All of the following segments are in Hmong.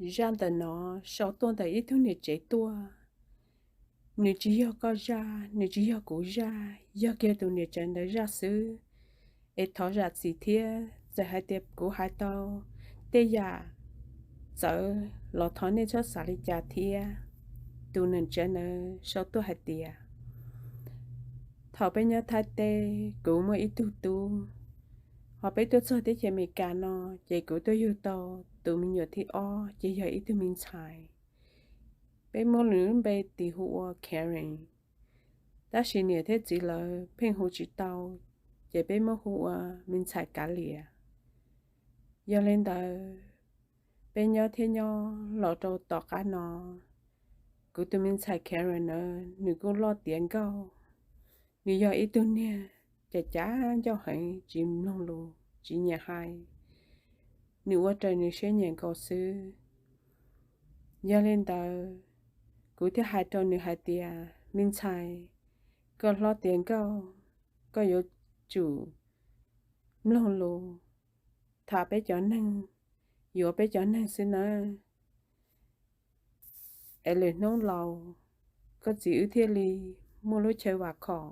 Zaj ntawm no sau tuaj ntawm ib tug niam tsev tuaj. Nws tsis yog koj zaj, nws tsis yog kuv zaj, yog kiag tus niam tsev ntawd zaj xwb. Es thov zam txim thiab, txawm hais tias kuv hais tau tej yam txawv los thov nej txhob xav li cas thiab. Tus niam tsev ntawd sau tuaj hais tias, thaum peb nyob Thaib teb, kuv muaj ib tug tub, ho peb tuaj txog teb chaws Amelikas no, ces kuv tuaj yug tau tus me nyuam thib ob, ces yog ib tug me ntxhais. Peb muab nws lub npe tis hu ua Karen, tab sis niam thiab txiv lawv pheej hu tsis tau, ces peb muab hu ua me ntxhais Kav Liam. Yog li ntawd, peb nyob thiab nyob los rau tom qab no, kuv tus me ntxhais Karen na, nws kuj loj tiav nkauj. Nws yog ib tug niag cav cav ncauj heev, tsis mloog lus, tsis nyiam hais. Nws ua raws nws siab nyiam nkaus xwb. Yog li ntawd, kuv thiaj hais rau nws hais tias, me ntxhais, koj hlob tiav nkauj, koj yuav tsum mloog lus, tham peb cov neeg, yuav peb cov neeg xwb nawb. Es lwm hnub laus, koj txiv wb thiaj li muaj lub chaw vam khom.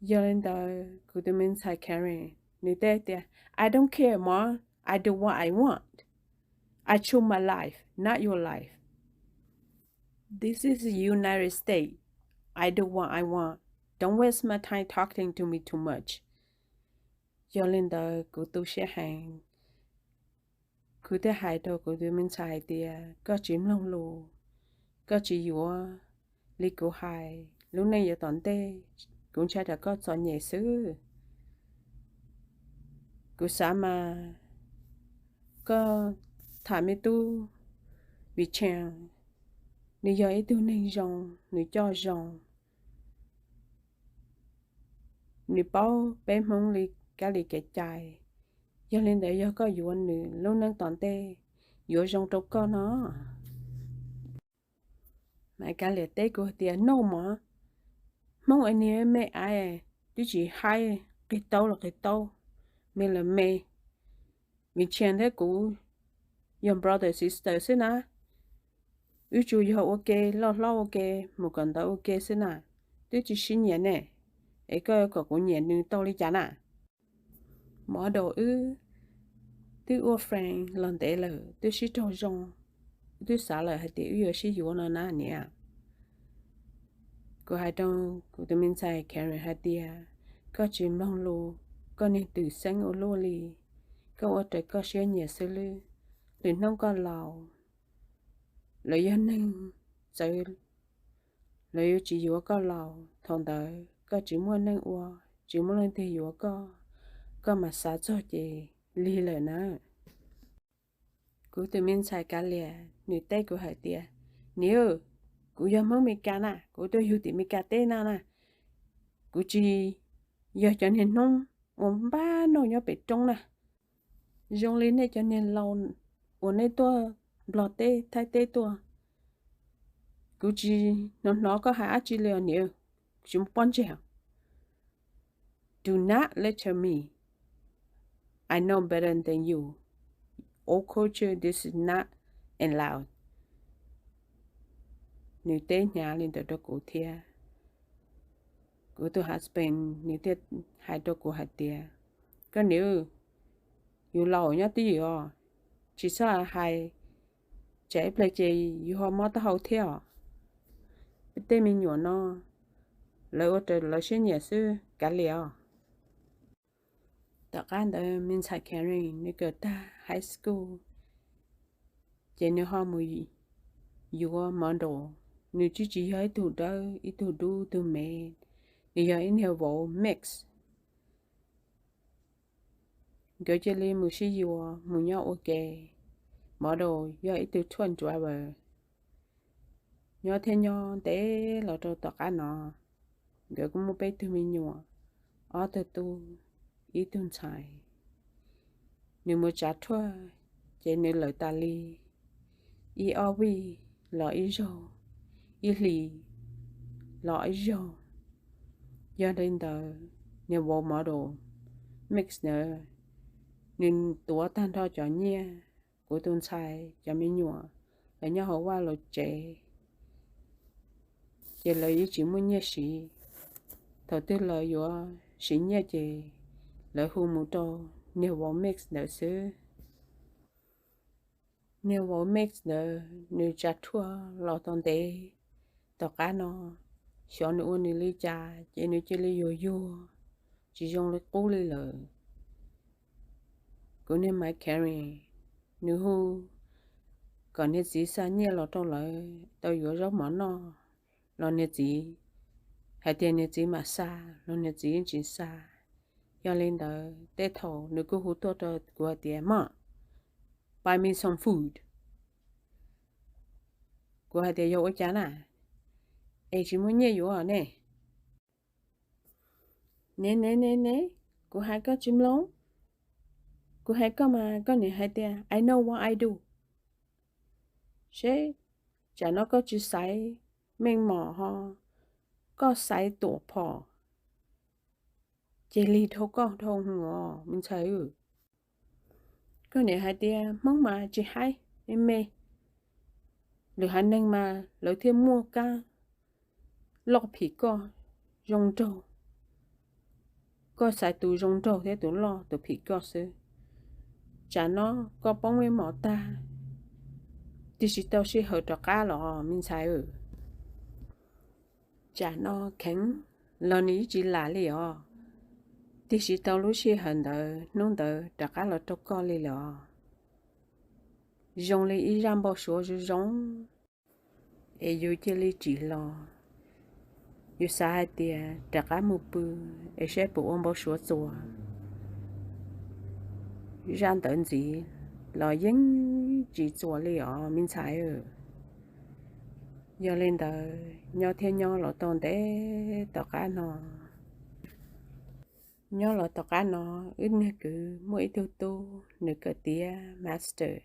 Yog li ntawd, kuv tus me ntxhais Karen, nws teb tias, I don't care, Mom. I do what I want. I choose my life, not your life. This is the United States. I do what I want. Don't waste my time talking to me too much. Yog li ntawd, kuv tu siab heev. Kuv thiaj hais rau kuv tus me ntxhais hais tias, koj tsis mloog lus, koj tsis yuav li kuv hais, lub neej yav tom ntej kuv ntshai rau koj txom nyem xwb. Kuv xav mas koj tham me tub Vincent, nws yog ib tug neeg zoo, nws coj zoo, nws paub peb Hmoob li kab li kev cai. Yog li ntawd, yog koj yuav nws, lub neej tom ntej yuav zoo rau koj no. Mas Kav Liam teb kuv hais tias, no Mom, Hmoob es niag me ais, twb tsis haib, qig taub los qig taub, me los me. Vincent thiab kuv yog brother sister xwb na. Wb tsuas yog ua ke, loj hlob ua ke, mus kawm ntawv ua ke xwb na. Twb tsis sib nyiam ne, es koj yuav kom kuv nyiam nws tau li cas na? Model, wb twb ua friend los ntev lawm, twb sib raug zoo, twb xav lawm hais tias wb yuav sib yuav no na niam. Kuv hais rau kuv tus me ntxhais Karen hais tias, koj tsis mloog lus, koj niag twm xeeb ua luaj li, koj ua raws koj siab nyiam xwb lwb. Lwm hnub koj laus, lawv yog neeg txawv, lawv yuav tsis yuav koj laus, thaum ntawd koj tsis muaj neej ua, tsis muaj leej twg yuav koj, koj mam xav txog ces lig lawm na. Kuv tus me ntxhais Kav Liam nws teb kuv hais tias, niam, kuv yog Hmoob Meskas na, kuv tuaj yug tim Meskas teb na na, kuv tsis yog cov niag hnub uas npab noj nyob pem roob na. Zoo li nej cov niag laus uas nej tuaj Nplog teb Thaib teb tuaj, kuv tsis hnov hnov koj hais dab tsi li os niam, tsis muaj pob ntseg. Do not lecture me. I know better than you. Old culture, this is not allowed. Nws teb hnyav li ntawd rau kuv thiab. Kuv tus husband nws thiaj hais rau kuv hais tias, koj niam, yus laus nyob twj ywm os, tsis txhob hais, tsam ib pliag ces yus ho mob taub hau thiab os. Tej me nyuam no, lawv ua raws lawv siab nyiam xwb Kav Liam os. Tom qab ntawd me ntxhais Karen nws kawm tag high school, ces nws ho mus yuav model. Nws twb tsis yog ib tug dawb ib tug dub ib tug me, nws yog ib niag vauv mix. Nkawd cia li mus sib yuav mus nyob ua ke. Model yog ib tug truck driver. Nyob thiab nyob ntev los rau tom qab no, nkawd kuj muaj peb tug me nyuam, ob tug tub, ib tug ntxhais. Nws mus tsav truck, ces nws lawm tas li ib ob vij los ib zaug, ib hlis los ib zaug. Yog li ntawd, niag vauv model mix ntawd, nws tuav tag nrho cov nyiaj kuv tus ntxhais cov me nyuam, lawv nyob hauv vaj lawv tsev, ces lawv yeej tsis muaj nyiaj siv. Thaum twg lawv yuav siv nyiaj ces lawv hu mus rau niag vauv Mix ntawd xwb. Niag vauv Mix ntawd nws tsa rhuaj los tau ntev tom qab no, xyov nws ua nws li cas ces nws cia li yuag yuag tsis zoo li qub li lawm. Kuv niag Maiv Karen, nws hu kom niag txiv xa nyiaj los rau lawv tau yuav zaub mov noj los niag txiv hais tias niag txiv mam xa los niag txiv yeej tsis xa. Yog li ntawd tej thaum nws kuj hu tuaj rau kuv hais tias, Mom, buy me some food. Kuv hais tias, Yog ua cas na? Es tsis muaj nyiaj yuav ne? Ne ne ne ne, kuv hais koj tsis mloog. Kuv hais koj mas koj niam hais tias, I know what I do. Seb, tsam no koj tsis xaiv meej mom ho, koj xaiv tuam phom ces lig dhau koj dhau hwv os me ntxhais. Koj niam hais tias Hmoob mas tsis haib me me, lwm haiv neeg mas lawv thiaj muaj kab loj phim koj zoo nraug. Koj xaiv tus zoo nraug thiab tus loj tus phim koj xwb. Tsam no koj poob meej mom tag, tig tsis tau sij hawm rov qab los me ntxhais. Tsam no kheev los nws yeej tsis lam li os. Tig tsis tau lub sij hawm ntawd hnub ntawd rov qab los rau koj li lawm os. Zoo li ib zaj npau suav zoo zoo, es yus cia li tsim los, yus xav hais tias rov qab mus pw es saib puas ua npau suav txuas. Zaj ntawd ntxiv los yeej tsis txuas li os me ntxhais. Yog li ntawd nyob thiab nyob los tau ntev tom qab no, nyob los tom qab no, wb niag kwv muaj ib tug tub nws kawm tiav master,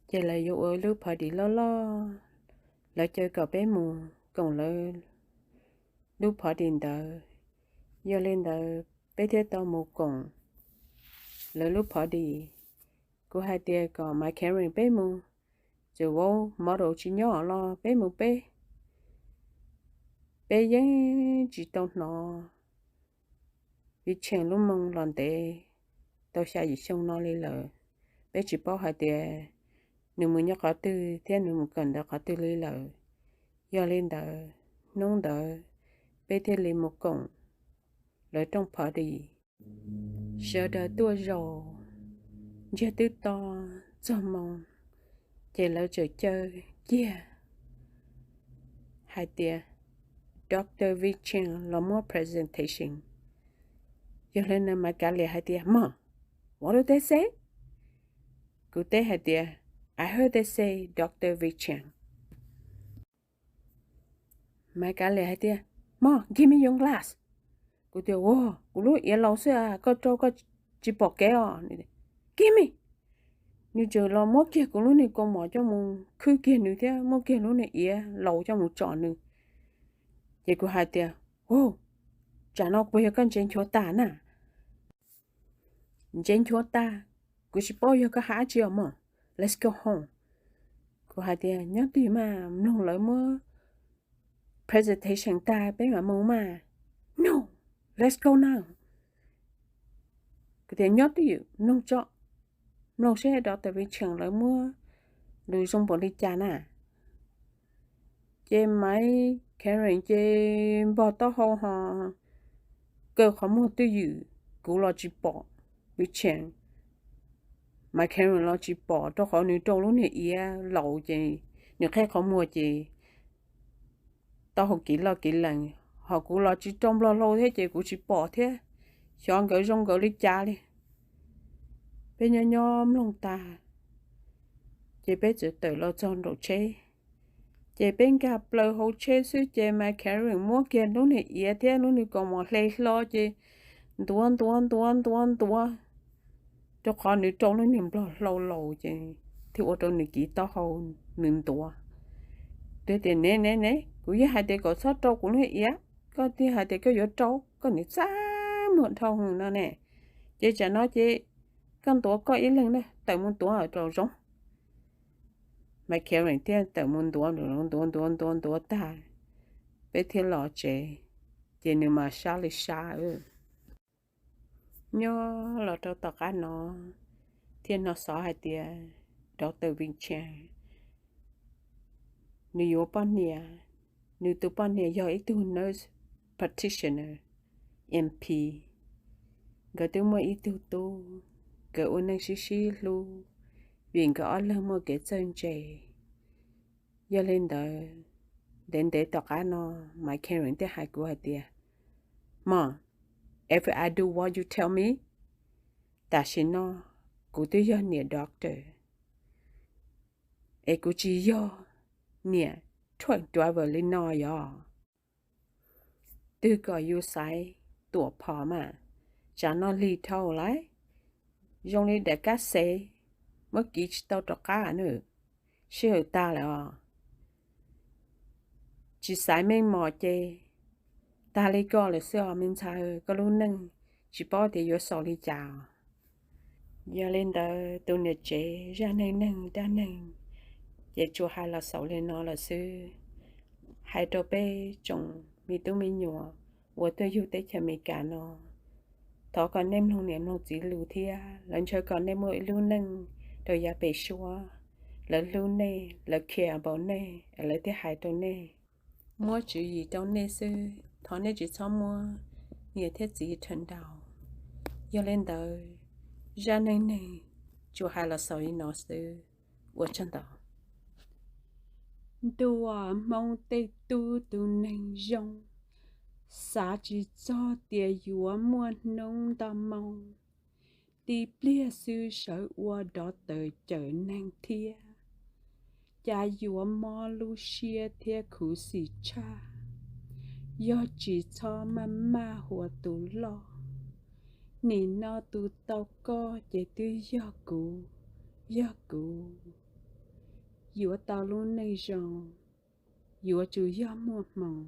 ces lawv yuav ua lub party loj loj, lawv caw kom peb mus koom lawv lub party ntawd. Yog li ntawd peb thiaj tau mus koom lawv lub party. Kuv hais tias kom Maiv Karen peb mus, txawm vauv model tsis nyob los peb mus peb. Peb yeej tsis tau hnov Viv Tsheej lub moo los ntev tau xya yim xyoo no li lawm. Peb tsis paub hais tias nws mus nyob qhov twg thiab nws mus kawm ntawv qhov twg li lawm. Yog li ntawd hnub ntawd peb thiaj li mus koom lawv rooj party. Sawv daws tuaj zaum, ntsiag twb to, txog moo, ces lawv txawm caw kiag hais tias Doctor Viv Tsheej los muab presentation. Yog li ntawd Maiv Kav Liam hais tias, Mom, what do they say? Kuv teb hais tias, I heard they say Doctor Viv Tsheej. Maiv Kav Liam hais tias, Mom, give me your glass. Kuv tias, Ua, kuv lub iav laus xwb, koj rau koj tsis pom kev os. Give me. Nws tseem los muab kiag kuv lub niag kaus mom coj mus khwb kiag nws thiab muab kiag lub niag iav laus coj mus tsom nws. Ces kuv hais tias, Ua, tsam no puas yog koj ntse nchuav tag na? Ntse nchuav tag, kuv tsis paub yog koj hais dab tsi os mog. Let's go home. Kuv hais tias, Nyob twj ywm mas, mloog lawv muab presentation tag peb mam mus mas. No, let's go now. Kuv tias, Nyob twj ywm, mloog tso, mloog seb Doctor Viv Tsheej lawv muab lus zoo npaum li cas na. Ces Maiv Karen ces npog taub hau ho kaw qhov muag twj ywm, kuv los tsis pom Viv Tsheej, Maiv Karen los tsis pom rau qhov nws rau lub niag iav laus ces nws qhib qhov muag ces taub hau kiv loj kiv lees, ho kuv los tsis rau nplog hlau thiab ces kuv tsis pom thiab. Xyov nkawd zoo nkawd li cas li. Peb nyob nyob mloog tag, ces peb txawm tawm los txog nraum tsheb. Ces peb nkag plaws hauv tsheb xwb ces Maiv Karen muab kiag lub niag iav thiab lub niag kaus mom hle hlo ces ntuav ntuav ntuav ntuav ntuav, rau qhov nws rau lub niag nplog hlau laus ces thiaj ua rau nws kiv taub hau, nws ntuav. Twb tias, Ne ne ne, kuv yeej hais tias kom txhob rau kuv lub iav, koj thiaj hais tias koj yuav rau, koj niam txaj muag dhau no ne. Ces tsam no ces koj ntuav koj ib leeg na, tawm mus ntuav rau zoov. Maiv Karen thiaj tawm mus ntuav ntuav ntuav ntuav ntuav tag, peb thiaj los tsev. Ces nws mas sab li sab. Nyob los rau tom qab no thiaj hnov xov hais tias Doctor Vincent nws yuav poj niam. Nws tus poj niam yog ib tug nurse practitioner, M P. Nkawd twb muaj ib tug tub, nkawd ua neej sib sib hlub vim nkawd ob leeg muaj kev txawj ntse. Yog li ntawd, ntev ntev tom qab no, Maiv Karen thiaj hais kuv hais tias, Mom, if I do what you tell me, tam sim no kuv twb yog niam doctor es kuv tsis yog niam truck driver li no yog. Twb kom yus xaiv tuam phom mas, tsam no lig dhau lawm, zoo li daim kab xev, muab kiv tsis tau rov qab na. Sij hawm tag lawm os. Tsis xaiv meej mom ces tag li koj lawm xwb os me ntxhais, koj lub neej tsis paub tias yuav xaus li cas. Yog li ntawd tus niam tsev zaj neeg neeg dab neeg ces tsuas hais los xaus li no lawm xwb. Hais rau peb tsoom me tub me nyuam uas tuaj yug teb chaws Amelikas no, thov kom nej mloog niam mloog txiv lus thiab lawv ntshaw kom nej muaj ib lub neej rau yav pem suab. Lawv hlub nej, lawv care about nej, lawv thiaj hais rau nej, muab tswv yim rau nej xwb. Thov nej tsis txhob muab niam thiab txiv rhawv ntaus. Yog li ntawd, zaj neeg neeg tsuas hais los xaus li no xwb. Ua tsaug ntau. Ntuas hmoo tej tub tus neeg zoo, xav tsis txog tias yuav muaj hnub nto moo. Tib pliag xwb sawv ua dov tawm cawm neeg thiab, cas yuav mob lub siab thiab khuv xim tshaj. Yog tsis txhob maj maj huas tus loj, nim no tus tau koj ces twb yog kuv, yog kuv. Yuav tau lub neej zoo, yuav tsum yog muaj hmoo.